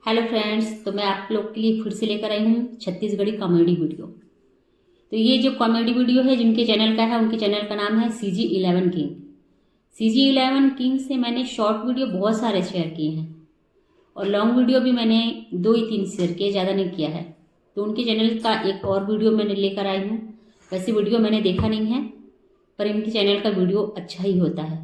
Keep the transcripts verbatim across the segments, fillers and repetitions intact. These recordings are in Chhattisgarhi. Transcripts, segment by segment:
हेलो फ्रेंड्स, तो मैं आप लोग के लिए फिर से लेकर आई हूँ छत्तीसगढ़ी कॉमेडी वीडियो। तो ये जो कॉमेडी वीडियो है, जिनके चैनल का है, उनके चैनल का नाम है C G eleven King। C G eleven King से मैंने शॉर्ट वीडियो बहुत सारे शेयर किए हैं और लॉन्ग वीडियो भी मैंने दो ही तीन शेयर किए, ज़्यादा नहीं किया है। तो उनके चैनल का एक और वीडियो मैंने लेकर आई हूँ। वैसे वीडियो मैंने देखा नहीं है, पर इनके चैनल का वीडियो अच्छा ही होता है।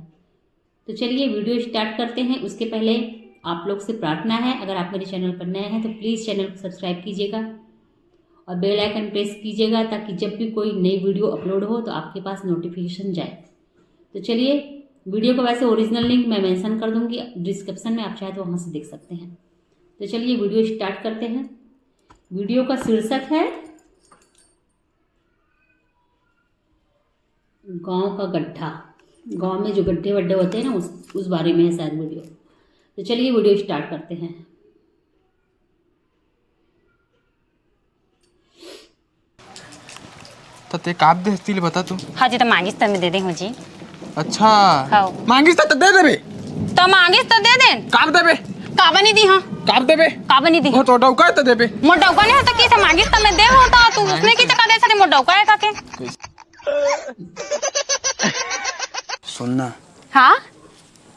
तो चलिए वीडियो स्टार्ट करते हैं। उसके पहले आप लोग से प्रार्थना है, अगर आप मेरे चैनल पर नए हैं तो प्लीज़ चैनल को सब्सक्राइब कीजिएगा और बेल आइकन प्रेस कीजिएगा, ताकि जब भी कोई नई वीडियो अपलोड हो तो आपके पास नोटिफिकेशन जाए। तो चलिए, वीडियो का वैसे ओरिजिनल लिंक मैं मेंशन कर दूंगी डिस्क्रिप्शन में, आप चाहे तो वहाँ से देख सकते हैं। तो चलिए वीडियो स्टार्ट करते हैं। वीडियो का शीर्षक है गांव का गड्ढा। गांव में जो गड्ढे वड्ढे होते हैं ना, उस उस बारे में है शायद वीडियो। तो चलिए वीडियो स्टार्ट करते हैं। त ते काब देहस तिल बता तू। हाँ जी, त मांगिस त मैं दे दे हूँ जी। अच्छा। हाँ। मांगिस त दे देबे। त मांगिस त दे देन। काब देबे। काबा नहीं दी हाँ। काब देबे। काबा नहीं दी। वो तो डौका त देबे। मोर डौका नहीं होता किसे मांगिस त मैं दे होता तू उसने की चक्का दे सके मोर डौका है काके। सुनना। हाँ।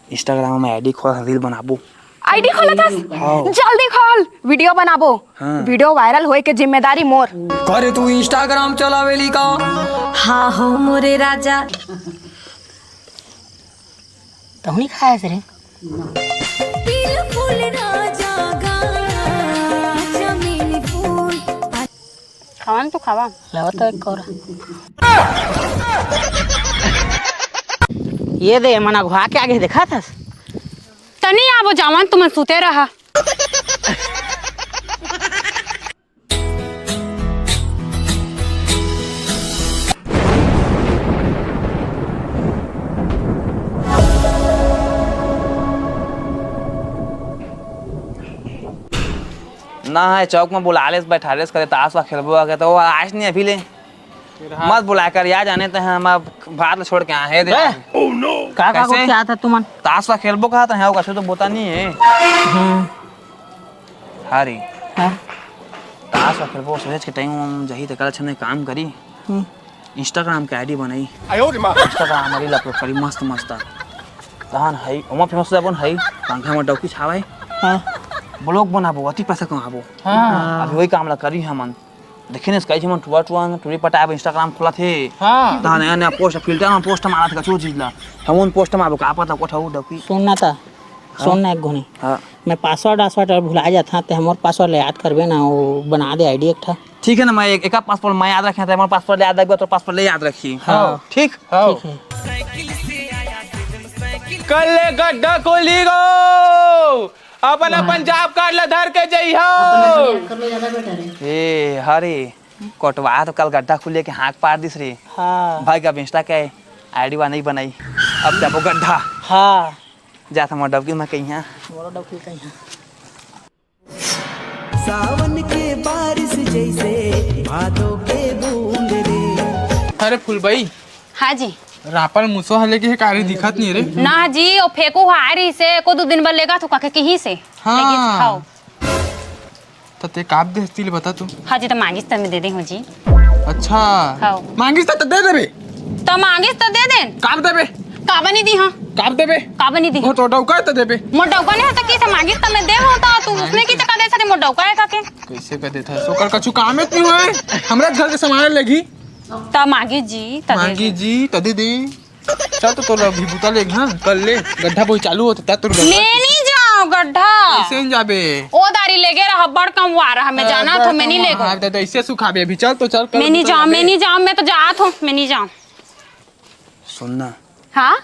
Instagram में आईडी खोल रील बनाबो। आईडी खोलत हस? हाँ। जल्दी खोल, वीडियो बनाबो। हाँ। वीडियो वायरल होए के जिम्मेदारी मोर। करे तू Instagram चलावेली का? हाँ हो मोरे राजा। तहु नहीं खाया रे। तिल फूल राजा गाया चमेली फूल। खावा ना तू खावा। लावा तो एक कौरा। ये दे मन अघुआ के आगे देखा था। तनी आबो जावन तुमन सुते रहा। ना है चौक में बुला लेस बैठा लेस करे ताश वा खेलबो आके तो वो आज नहीं अभी ले। मत बुलाया कर यार, जाने तो हम अब भारत छोड़ के आए हैं। का का कैसे? क्या था तुमन? ताश वा खेलबो कहा था, वो कछु तो बोता नहीं है। हम्म। हारी। हाँ? ताश वा खेलबो, सोच के टाइम हम जही तक अच्छा काम करी। हम्म। Instagram के आईडी बनाई। आयो रे माँ। Instagram रील अपलोड करी मस्त मस्त। तहन है, ओमा फेमस अपन है, पंखा में डौकी छावे। हाँ। ब्लॉग बनाबो, अति पैसा कमाबो। हाँ। अभी वही काम ला करी हमन। देखे ने स्काई हमन टुआ टुआ न टुरी पटाए Instagram खोला थे। हाँ। तहन नया नया पोस्ट फिल्टर में पोस्ट मारा थे कछु चीज ला। हमन पोस्ट मारबो का पता कोठा डौकी। सुन ना ता। सुन ना एक घुनी। हाँ। मैं पासवर्ड वासवर्ड भुला जात हाँ, ते हमर पासवर्ड ले याद करबे ना, वो बना दे आईडी एक ठा। ठीक है ना, मैं एक, एक पासवर्ड मैं याद रखे, तो हमारे पासवर्ड याद रखबे, तो पासवर्ड ले याद रखी। हाँ। ठीक? हाँ। ठीक है। कल ले गड्ढा खोली गो, अपन अपन जॉब कार्ड ला धर के जइहो। ए हरे, कोटवा तो कल गड्ढा खुले के हाँक पार दिस रे। हाँ। भाई अब Insta के आईडी वा नहीं बनाई, अब जाबो गड्ढा। हाँ। जात हमर डबकी में कहिया। मोरो डबकी कहिया। सावन के बारिश जैसे भादों के बूंद रे। अरे फुलबई। हाँ जी। रापल मुसो हले के कारी दिखत नहीं रे। ना जी, ओ फेंकू हाय रही से, को दो दिन बर लेगा तो काके कहीं से। हाँ। लेकिन खाओ। त ते काब देहस तिल बता तू। हाँ जी, त मांगिस त मैं दे दे हूँ जी। अच्छा। हाँ। मांगिस त दे देबे। त मांगिस त दे देन। काब देबे। काबा नहीं दी हाँ। काब देबे। काबा नहीं दी। वो तो डौका त देबे। मोर डौका नहीं होता किसे मांगिस त मैं दे होता तू उसने की चक्का दे सके मोर डौका है काके। कैसे कर देता है? सोकर कछु काम नहीं हुए। हमरा घर के सामान लेगी। त मांगी जी त दे मांगी दे। जी त दे दे। चल तो तोला अभी बुता ले, हाँ, कर ले। गड्ढा बोई चालू होते तब तोर गड्ढा। मैं नहीं जाऊँ गड्ढा। कैसे नहीं जाबे? ओ दारी ले गए रहा बड़ कमवा रहा, मैं जाना तो मैं नहीं लेगो। हाँ, तो ऐसे सुखाबे अभी, चल तो चल कर। मैं नहीं जाऊँ, मैं नहीं जाऊँ, मैं तो जात हूँ, मैं नहीं जाऊँ। सुनना। हाँ।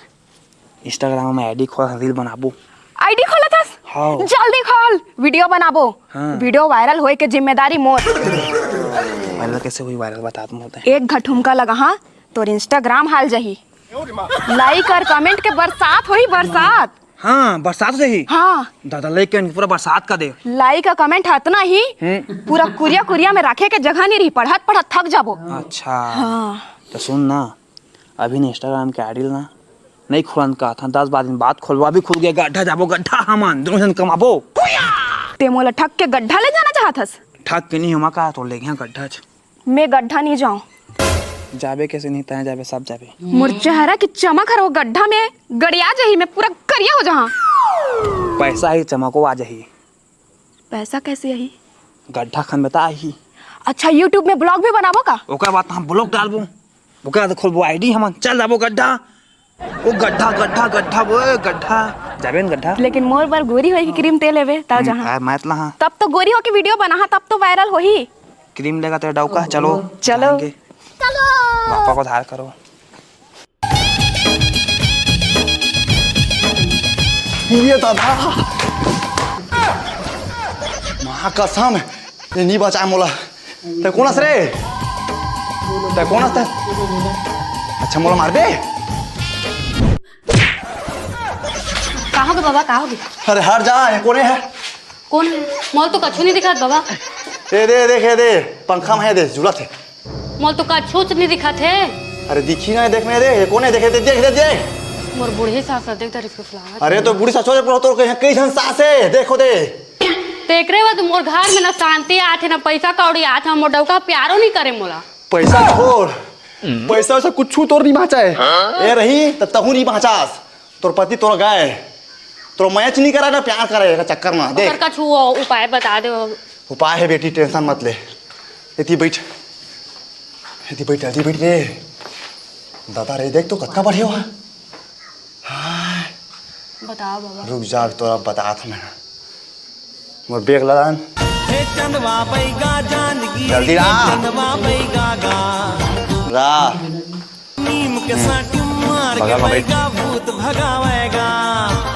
Instagram में आईडी खोल, रील बनाबो। आईडी खोला था? हाँ। जल्दी खोल, वीडियो बनाबो। हाँ। वीडियो वायरल होए के जिम्मेदारी मोर। वायरल कैसे हुई? वायरल बता तुम होते हैं। एक घटुमका लगा हाँ, तोर Instagram हाल जही। लाइक और कमेंट के बरसात होई बरसात। हाँ, बरसात से ही। हाँ। दादा लाइक के पूरा बरसात का दे। लाइक और कमेंट इतना ही हम्म। पूरा कुरिया कुरिया में रखे के जगह नहीं रही, पढ़त पढ़त थक जाबो। अच्छा। हाँ। तो सुन ना, अभी ने Instagram के आईडी ना नहीं खोलन का था, दस बार दिन बाद खोलवा भी खुल गया, गड्ढा जाबो गड्ढा हमन दोनों जन कमाबो। ते मोला ठग के गड्ढा ले जाना चाहत हस? ठग के नहीं, ओमा का तो ले गया गड्ढा च। मैं गड्ढा नहीं जाऊं। जाबे कैसे नहीं, तय जाबे, सब जाबे। मोर चेहरा की चमक हर वो गड्ढा में गड़िया जाही, मैं पूरा करिया हो जाहा। पैसा ही चमको आ जाही। पैसा कैसे आही? गड्ढा खन बता आही। अच्छा, YouTube में vlog भी बनाबो का? ओकर बाद हम vlog डालबो, ओकर बाद खोलबो आईडी हमन, चल जाबो गड्ढा। ओ गड्ढा, गड्ढा, गड्ढा, वो गड्ढा। जाबे न गड्ढा। लेकिन मोर बर गोरी होए की क्रीम ते लेबे, तब हम्म, जहाँ। आ, मैं तला हाँ। तब तो गोरी होके वीडियो बना, हाँ, तब तो वायरल होही। क्रीम लेगा तेरा डौका, चलो। चलो। जाएंगे। पापा को धार करो। ये दादा, माँ कसम, ये नहीं बचाए मोला। ते कोन अस रे? ते कोन अस ते? अच्छा, मोला मारबे? का होगे बाबा, का होगे? अरे हट जा, ये कोने है? कोन है? मोला तो कछु नहीं दिखत बाबा। ए दे, देख, ए दे, पंखा में है दे, झूलत है। मोला तो कछु नहीं दिखत है। अरे दिखी ना, देख ना दे, ये कोने, देख, देख, देख, देख, देख। मोर बूढ़ी सास ला देख, दे रिफ्रिफ लागत। अरे तो बूढ़ी सास हो, तोर कहीं कई झन सास है, देखो दे। तेकरे बाद मोर घर में ना शांति आथे, ना पैसा कौड़ी आथे, मोर डौका प्यारो नहीं करे मोला। पैसा छोड़, पैसा वैसा कुछ तोर नहीं बाँचा है। ए रही, त तहू नहीं बाँचास। तोर पति तोर गाय, तोर मैच नहीं करा ना प्यार करे के चक्कर में। देख। ओकर कछु उपाय बता दे। उपाय है बेटी, टेंशन मत ले। एती बैठ, एती बैठ, एती बैठ रे। दादा रे, देख तो कतका बढ़े हुआ। हाँ। बताओ बाबा। रुक जा, अभी तोला बतात हँव मैं। मोर बेग ला लान। हे चंदवा बैगा जान गी, जल्दी ला। चंदवा बैगा गा। ला। नीम के साटी मार के बगल में बैठ। बैगा भूत भगावेगा।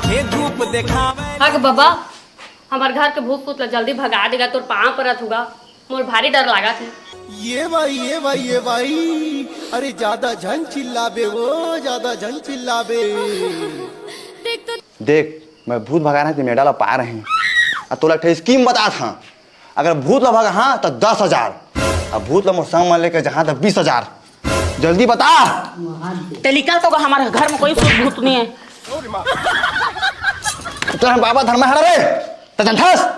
हे धूप देखावेगा। हग बाबा, हमर घर के भूत-पूत ला जल्दी भगा देगा, तोर पाँव परत हँव गा। मोला भारी डर लागत हे। ये भाई, ये भाई, ये भाई, अरे ज्यादा झन चिल्लाबे वो, ज्यादा झन चिल्लाबे। देख, मैं भूत भगाना ते मेडा ला पाए रहेंव। अउ तोला एक ठे scheme बतात हँव, अगर भूत ला भगाहूँ त दस हजार, अउ भूत ला मोर संग म लेके जाहूँ त बीस हजार। जल्दी बता। ते निकल तो गा, हमर घर में कोई भूत-भूत नहीं है। तो हम बाबा धर्मा हरा रे, त जनथस?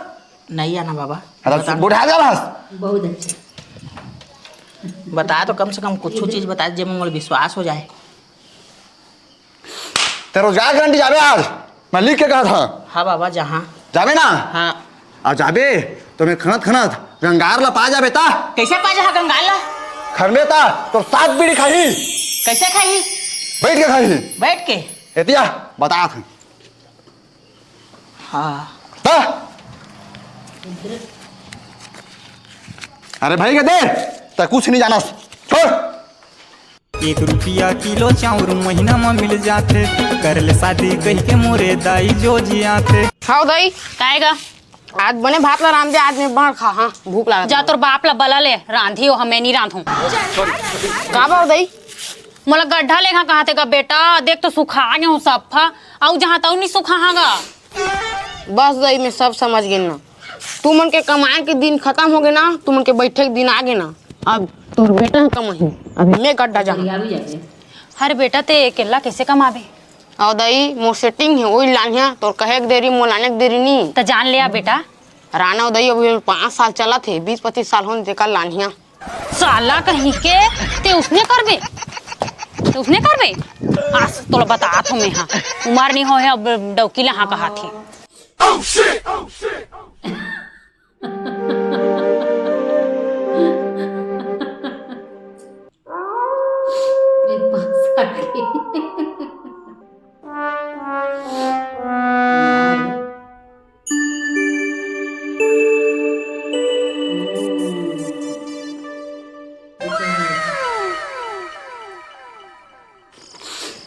नहीं आना बाबा। अरे बता। बुढ़ा जा बस। बहुत अच्छा। बता तो, कम से कम कुछ चीज बता, जेमे मोला विश्वास हो जाए। ते रोजगार गारंटी जाबे आज, मैं लिख के कहत हँव। हाँ बाबा, जाहूँ। जाबे ना? हाँ। अउ जाबे तो मैं खनत खनत गंगार ला पा जाबे ता। कैसे पा जाहा गंगार ला? खनबे ता तो सात बीड़ी खाही। कैसे खाही? बैठ के खाही। बैठ के? एती आ, बतात हँव। हाँ। हाँ। अरे भाई के दे, ते कुछ नहीं जानस। छोड़। एक रुपया किलो चाउर महीना म मिल जाथे, कर ले शादी कहि के मोरे दाई जो जियाथे। हव दाई। काय गा? आज बने भात ला रांध दे, आज मैं बड़ खा, हाँ, भूख लागत जा हे। तोर बाप ला बला ले, रांधी हो, मैं नहीं रांधूं। का बात दाई? मोला गड्ढा लेगहा कहत हे गा बेटा, देख तो सुखा गे हँव सफा, अउ जहाँ तउ नहीं सुखाहा गा। बस दाई, मैं सब समझ गेन ना। तुमन के कमाए के दिन खतम होगे ना, तुमन के बइठे के दिन आगे ना। अब तोर बेटा ह कमाही, अभी मैं गड्ढा जाहूँ। अरे बेटा, ते अकेल्ला कइसे कमाबे? अउ दाई, मोर setting हे, ओही लानहूँ, तोर कहे के देरी, मोर लाने के देरी नी। त जान ले आ बेटा। राना दाई, अभी पाँच साल चलत हे, बीस पच्चीस साल होन तेकर लानहूँ। साला कहीं के, ते उसने करबे, ते उसने करबे। आज तोला बतात हँव मैं, हाँ, उमर नहीं होहे, अब डौकी ला हाँ कहत हे।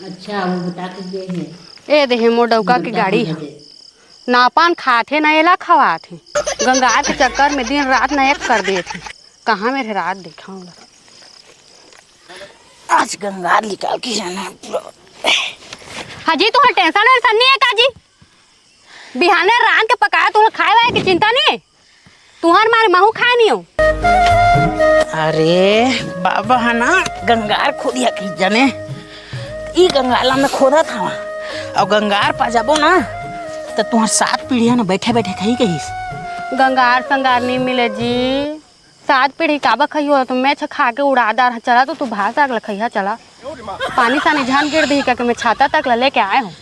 अच्छा, वो बता के गए हैं। ए देहे मोर डउका के गाड़ी ह। ना पान खात हे, ना एला खवात हे। गंगार के चक्कर में दिन रात ना एक कर देत हे। कहाँ मेरे रात देखा हूँ। आज गंगार निकाल के जाना है पूरा। हाजी, तुहर tension वेंशन नहीं है का जी? बिहाने रांध के पकाया, तुहर खाए वाए के चिंता नहीं है? तुहर मारे महू खाए नहीं हो। अरे बाबा, है ना, गंगार खोदिया कही जाने। ई गंगार ला मैं खोदत हवा, अउ गंगार पा जाबो ना, त तुहर सात पीढ़िया न बैठे बैठे खाही कहिस। गंगार संगार नहीं मिले जी। सात पीढ़ी काबा खइहो, तो मैं छ खा के उड़ा डार। चला तो तू भात साग ल खइहा, चला। पानी सानी झन गिर दिही करके मैं छाता तक ल लेके आए हूँ।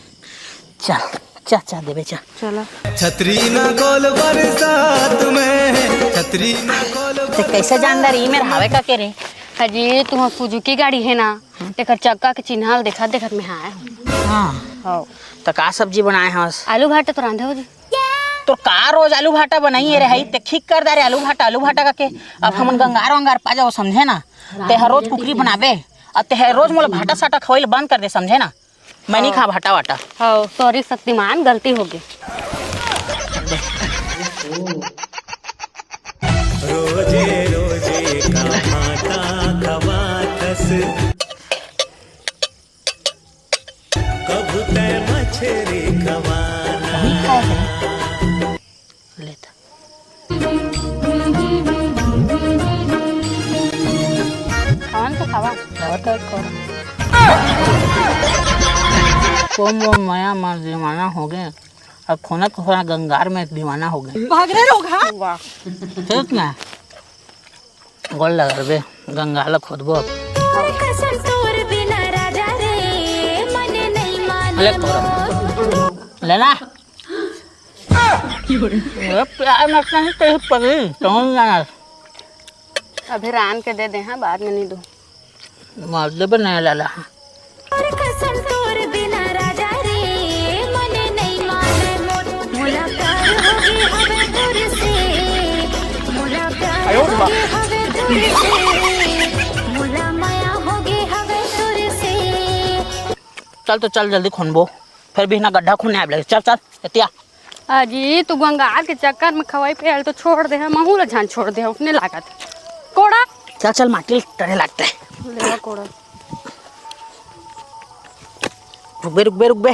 चल, चा, चा देबे, चा। चला। छतरी ना खोल बरसात में, छतरी ना खोल। ते कैसे जानदार ई मेर हावे का के रे? अजी, तुहा सुजुकी गाड़ी है ना, तेकर चक्का के चिन्हा ल देखत देखत मैं आए हूँ। हाँ। हौ। त का सब्जी बनाए हस? आलू भाटा तो रांधे हो जी। तोर का रोज आलू भाटा बनाई रे हई, ते ठीक कर दा रे आलू भाटा, आलू भाटा कके। अब हमन गंगार वंगार पा जाओ, समझे ना? ते हर रोज कुकरी बनाबे, अब ते हर रोज मोला भाटा साटा खवाई ल बंद कर दे, समझे ना? मैं नहीं खा भाटा वाटा। हाँ, सॉरी शक्तिमान, गलती हो गई। रोजे रोजे का भाटा खवाथस। कभू तै मछरी खवाना। लेता। खावा न तो खावा। खावा तो खावा। कोम वो माया मार दीवाना हो गए। अब खोना खोना गंगार में दीवाना हो गए। भाग रहे लोग, हाँ? वाह। ठीक ना? गोड़ लगा बे, गंगा ल खोदबो अब। कसम तोर बिना राजा रे, मन नहीं माने अले तोरा। मोर। लेना। ये प्यार में कहीं कहीं पड़ी, समझ ना। अभी रान के दे दे, हाँ, बाद में नहीं दो। मार दे बे नया लाला। कसम तोर बिना राजा रे, मन नहीं माने मोर। मुलाकात होगी हवे दूर से, मुलाकात होगी हवे दूर से, मुला माया होगी हवे दूर से। चल तो चल, जल्दी खोनबो, फिर भी ना गड्ढा खोने आवे लगे। चल चल, एतिया। अजी, तू गंगार के चक्कर में खवाई पे आयल तो छोड़ दे, महू ला जान छोड़ दे, अपने लागत। कोड़ा। चल चल, माटी टरे लागते। ले कोड़ा। रुकबे, रुकबे, रुकबे।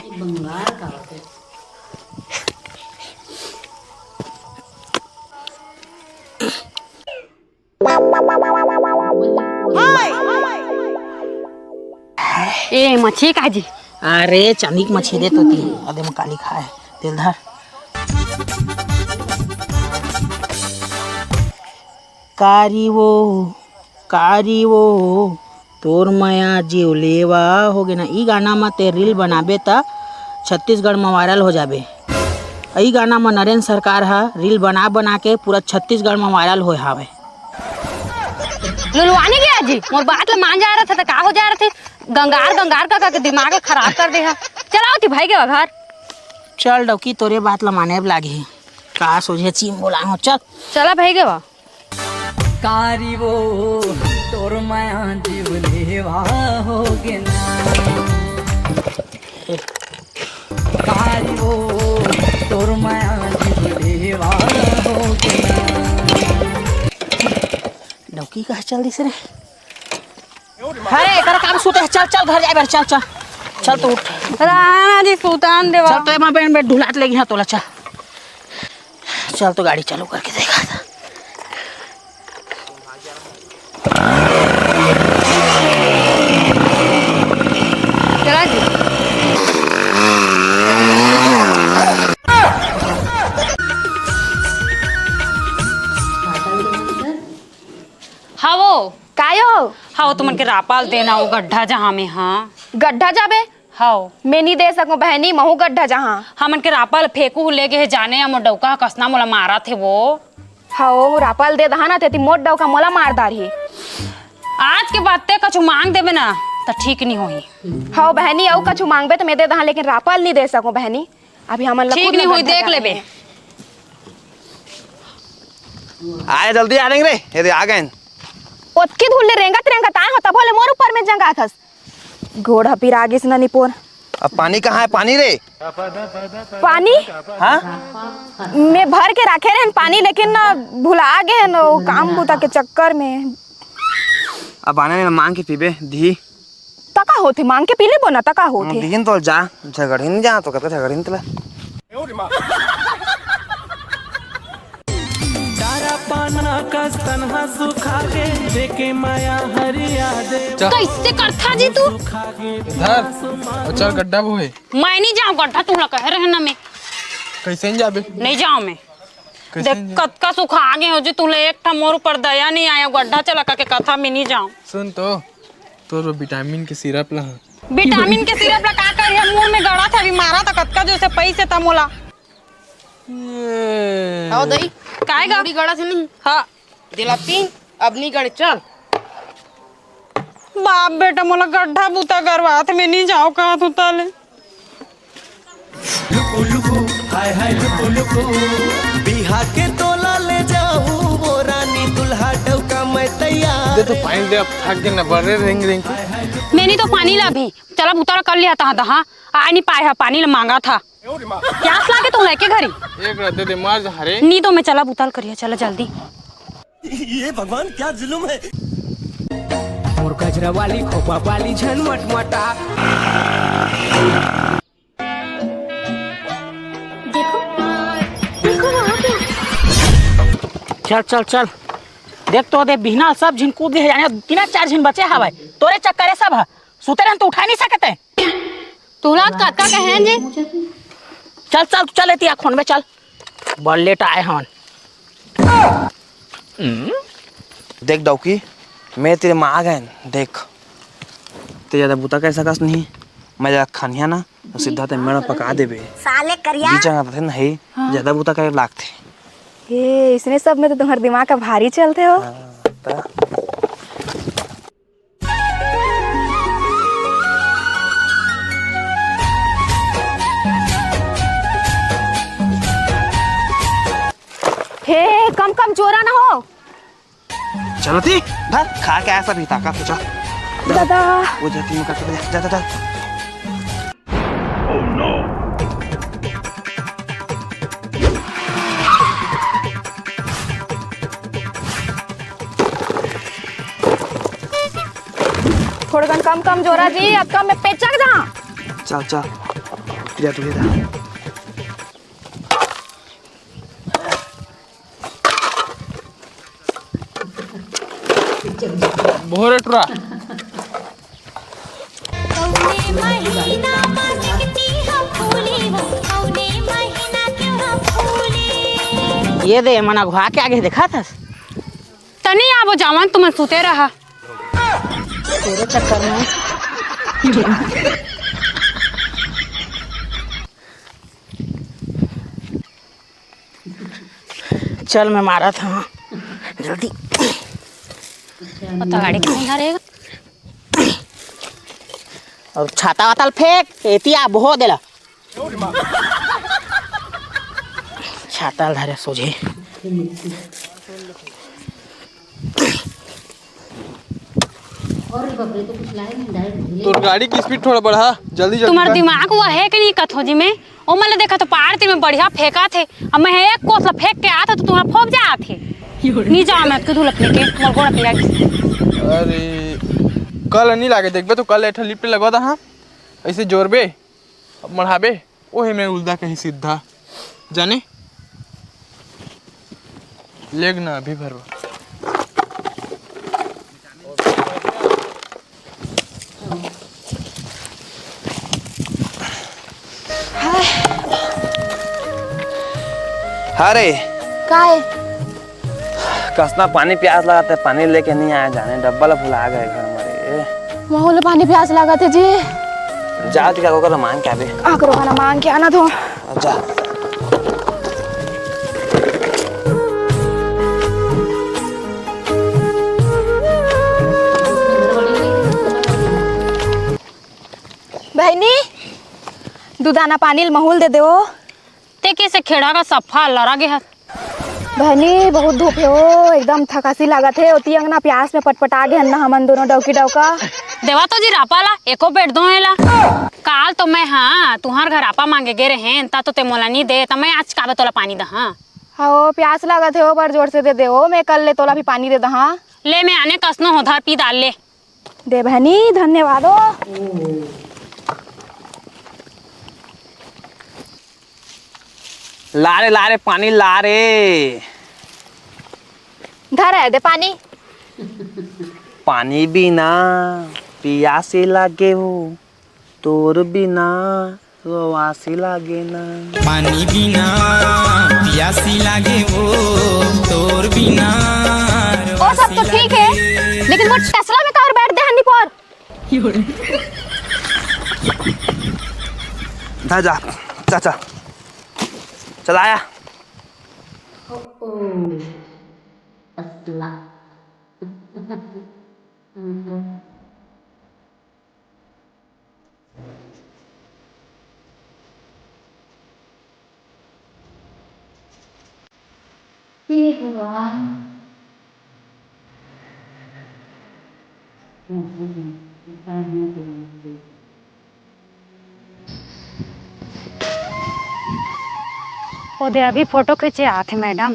ए, मछली का जी? अरे, चनिक मछली दे तो ती, अदे म काली खाए, तेल धर। कारी वो, कारी वो, तोर मया जीव लेवा हो गे ना। ई गाना म ते reel बनाबे त छत्तीसगढ़ म viral हो जाबे। ई गाना म नरेंद्र सरकार ह reel बना बना के पूरा छत्तीसगढ़ म viral होए हावय। लुलवानी गया जी, मोर बात ल मान जा रहा था त का हो जा रहा थे? गंगार गंगार का, का के दिमाग ल खराब कर दे हा। चलाओ ती भाई के घर। चल डौकी, तोरे बात ल माने लागही। का सोझे चीम बोला हो, चल। चला भाई के बा। कारी वो तोर माया जीव लेवा हो गे ना। कारी वो तोर माया जीव लेवा हो गे ना। डौकी कहाँ चल दिस रे? अरे, एकर काम सुते हे। चल, चल, घर जाए बर, चल, चल। चल, तो उठ। राना जी, सुतान देवा। चल, तो एमा बैठ, बैठ, ढुलात लेगी, हाँ, तोला, चल। चल, तो गाड़ी चालू करके देखा था। चला जी। हवो। कायो? हव, तुमन के रापा ल देना, वो गड्ढा जहाँ में, हाँ। गड्ढा जाबे? हव। मैं नी दे सकूं बहनी, महू गड्ढा जहाँ। हमन के रापा ल फेंकू ले गे हे जाने, या मोर डौका ह कसना मोला मारत हे वो। हव, रापा ल दे दहा ना, तेती मोर डौका मोला मार डारही। आज के बाद ते कछु मांग देबे ना, त ठीक नी होही। हव बहनी, अउ कछु मांगबे त मैं दे दहा, लेकिन रापा ल नी दे सकूं बहनी। अभी हमन ला ठीक खुद नी ला होई, गड्ढा देख जाना लेबे। हे। आए जल्दी आ रेंग रे, ये दे आ गए। ओतकी धूल ले रेंगत रेंगत आए हो, तभो ले मोर ऊपर में जंगाथस। गोड़ ह पिरा गिस न निपोर। अब पानी कहाँ है, पानी रे? पानी? हाँ? मैं भर के राखे रहन पानी, लेकिन ना भुला गे न, वो काम बूता के चक्कर में। अब आने में मांग के पीबे, दी। तका होथे, मांग के पी लेबो ना, तका होथे। दीन तो जा, झगड़िन जा, तो कतका झगड़िन तला। चारा पाना कस तनहा सुखा गे, देखे माया हरिया दे। चल। कैसे करथा जी तू? सुखा गे धर, और चल गड्ढा बोहे। मैं नहीं जाऊँ गड्ढा, तुमला कह रहे ना मैं। कैसे नहीं जाबे? नहीं जाऊँ मैं। कैसे देख, नहीं? कतका सुखा गे हो जी, तुला एक ठा मोर ऊपर दया नहीं आया, गड्ढा चला के कथा में नहीं जाओ। सुन तो, तोर वो विटामिन के सिरप ला। विटामिन के सिरप ला का करी, हम मुंह में गड़ा था, अभी मारा था, कतका जो से पैसे था मोला। ये आओ दई। काय गा? मुड़ी गड़ा से नहीं। हाँ। दिला तीन, अब नहीं गड़े, चल। बाप बेटा मोला गड्ढा बुता करवात में नहीं जाओ कहा तू ताले। लुकु लुकु, हाय हाय लुकु लुकु। बिहा के तोला ले जाऊ वो रानी दुल्हा डौका मैं तैयार। दे तो पानी दे, अब थक गए ना बड़े रेंग रेंग के। मैं नहीं तो पानी ला भी। चला बुता कर लिया था, हाँ। आ नहीं पाए हा, पानी ला मांगा था। प्यास लागे तो लेके घरी। एक रद्दे दे मार जा रे। नी तो मैं चला बुता ल करिया, चला जल्दी। ये भगवान क्या जुल्म है। मोर गजरा वाली खोपा वाली झन मटमटा। देखो, देखो वहाँ क्या। चल चल चल, देख तो दे बिहना सब झिन कूद ले जाने, तीन चार झिन बचे हवय तोरे चक्कर है सब ह। सुते रहन तो उठा नहीं सकते। तुला कतका कहेन जी? चल चल चल एती आ खोन में चल। बड़ लेट आए हवन। देख डौकी, मैं तेरे माँ आ गए देख। ते ज्यादा बुता कर सकस नहीं। मैं ज्यादा खानिया ना तो सीधा ते मेड़ पका देबे। साले करिया। बीच अंगा थे नहीं। हाँ। ज्यादा बुता करे लागथे। हे, इसने सब में तो तुम्हार दिमाग का भारी चलते हो। हाँ, त हे, कम कम जोरा ना हो। चलो ती, धर, खा के आया सब ही ताकत से, चल। दादा। वो जाती में करके जा, जा, जा, जा। थोड़कन कम, कम जोरा जी, अब कम में पेचक जा। चल, चल। जा, तू जा। भोरे टुरा। कउने महीना म दिखती ह फूली वो, कउने महीना क्यों ह फूली। ये दे, मन अघुआ के आगे देखा थस? तनी आबो जावन, तुमन सुते रहा। तेरे चक्कर में। चल, मैं मारत हूँ, जल्दी। पता गाड़ी कहीं धरेगा। और छाता वाता ल फेंक, एती आ, बोहो देला। छाता ल धरे सोझे। तोर गाड़ी की स्पीड थोड़ा बढ़ा, जल्दी जल्दी तुम्हारा बढ़ा। दिमाग हुआ है कि नहीं कथो जी में? ओ मले देखा तो पहाड़ तीर में बढ़िया फेंका थे, अब मैं एक कोस ला फेंक के आत तो तुम्हारा फोप जा आथे। नहीं जाओ मैं तो धूल फेंके, मोर गोड़ा पिरा। अरे कल नहीं लागे, देखबे तो कल एठा लिफ्ट लगवा दा हाँ, ऐसे जोरबे। अब मढ़ाबे, ओहे में उल्दा कहीं सीधा। जाने? लेग ना अभी भरवा। अरे। काय? कसना पानी प्यास लागत हे, पानी लेके नहीं आया जाने, डब्बा ला भुला गए घर में रे। महू ला पानी प्यास लागत हे जी। जा तो का ओकर मांग के आबे। आ करो खाना मांग के आना तो। जा। बहनी, दू दाना पानी ल महू ल दे देवो। ते कइसे खेड़ा का सफा लरा गे हस? बहनी, बहुत धूप हे ओ, एकदम थकासी लागत हे। ओती अंगना प्यास में पटपटा गे हन ना हमन दोनों डौकी डौका। देवा तो जी रापा ला, एको बेट दो एला। काल तो मैं, हाँ, तुहार घर आपा मांगे गे रहेन, ता तो ते मोला नी दे, ता मैं आज काबे तोला पानी दा, हाँ। हाँ, ओ प्यास लागत हे ओ, बड़ जोर से दे दे ओ, मैं कल ले तोला भी पानी दे दा, हाँ। ले मैं आने कसनो हो, धर पी डाल ले। दे बहनी, धन्यवाद ओ। ला रे, ला रे, पानी ला रे। धर है, दे पानी। पानी बिना पियासी लागे हो, तोर बिना रोवासी लागे ना। पानी बिना पियासी लागे हो, जा, जा, जा, चल आया। ओदे अभी फोटो खींचे आथे मैडम।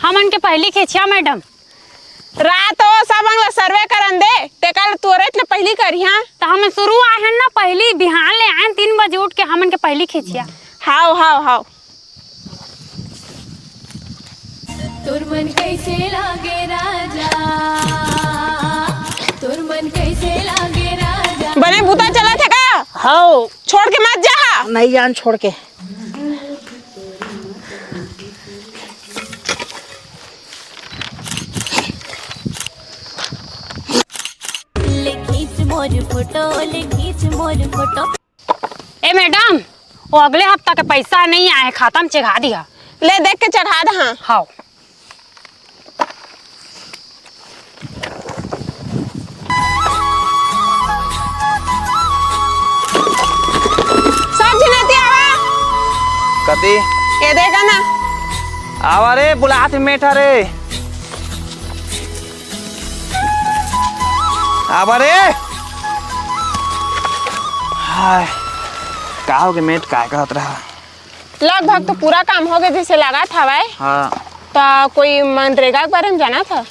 हमन के पहली खींचिया मैडम। रात ओ सब अंग ल सर्वे करन दे, तेकर तुरंत ले पहिली करिहा। त हमन शुरू आए हन ना, पहिली बिहान ले आए हन तीन बजे उठ के, हमन के पहिली खींचिया। हाव, हाव, हाव। तोर मन कैसे लागे राजा, तोर मन कैसे लागे राजा। बने बुता चलत हे का? हाव। छोड़ के मत जा। नहीं जान छोड़ के। ले खींच मोर फोटो, ले खींच मोर फोटो। ए मैडम, वो अगले हफ्ता के पैसा नहीं आए, खाता में चढ़ा दिया। ले देख के चढ़ा दे। हाँ। हाव। सब झिन एती आवा। कती? ये देखा ना। आवा रे, बुलात मेठा रे। आवा रे। हाय, का होगे मेठ, काय कहत रहा? लगभग तो पूरा काम होगे जैसे लागत हवय। हाँ। त कोई मनरेगा के बारे में जानत ह?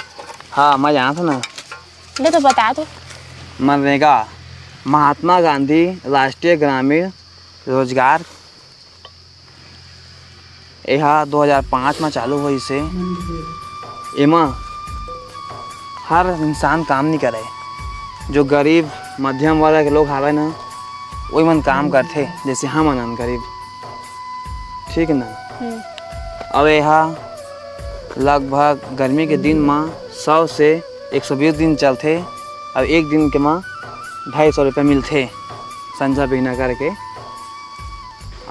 हाँ, मैं जानत हूँ ना। ले तो बता दो। मनरेगा, महात्मा गांधी राष्ट्रीय ग्रामीण रोजगार, एहा दो हज़ार पाँच म चालू होइस हे। एमा हर इंसान काम नइ करय, जो गरीब मध्यम वर्ग के लोग हावय ना, ओही मन काम करथे, जैसे हमन हन गरीब, ठीक ना? हम्म। अउ एहा लगभग गर्मी के दिन म सौ से एक सौ बीस दिन चलथे, अउ एक दिन के म ढाई सौ रुपया मिलथे संझा बिहना करके।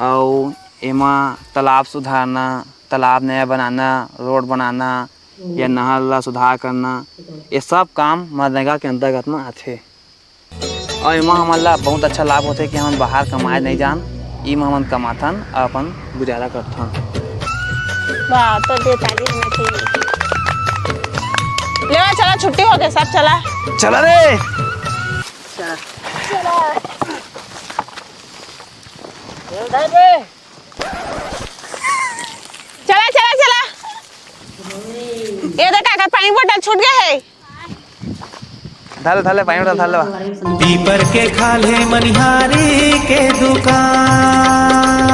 अउ एमा तालाब सुधारना, तालाब नया बनाना, रोड बनाना या नहर ला सुधार करना, ये सब काम मनरेगा के अंतर्गत म आथे। अउ एमा हमन ला बहुत अच्छा लाभ होथे कि हमन बाहर कमाए नहीं जान, ई म हमन कमाथन अउ अपन गुजारा करथन। वाह, तो देताली होना चाहिए। लेवा, चला, छुट्टी हो गया, सब चला। चला रे। चला। चला। चला, चला, चला। ये देख, काकर पानी बोतल छूट गए हे। धर, धर ले, पानी बोतल धर ले। पीपर के खाल्हे मनिहारी के दुकान।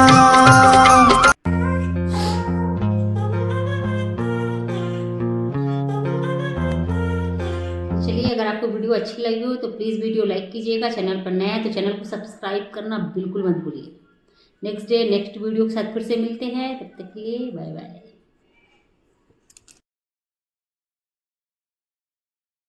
चलिए, अगर आपको वीडियो अच्छी लगी हो तो प्लीज वीडियो लाइक कीजिएगा, चैनल पर नया है तो चैनल को सब्सक्राइब करना बिल्कुल मत भूलिए। नेक्स्ट डे नेक्स्ट वीडियो के साथ फिर से मिलते हैं, तब तक के लिए बाय बाय।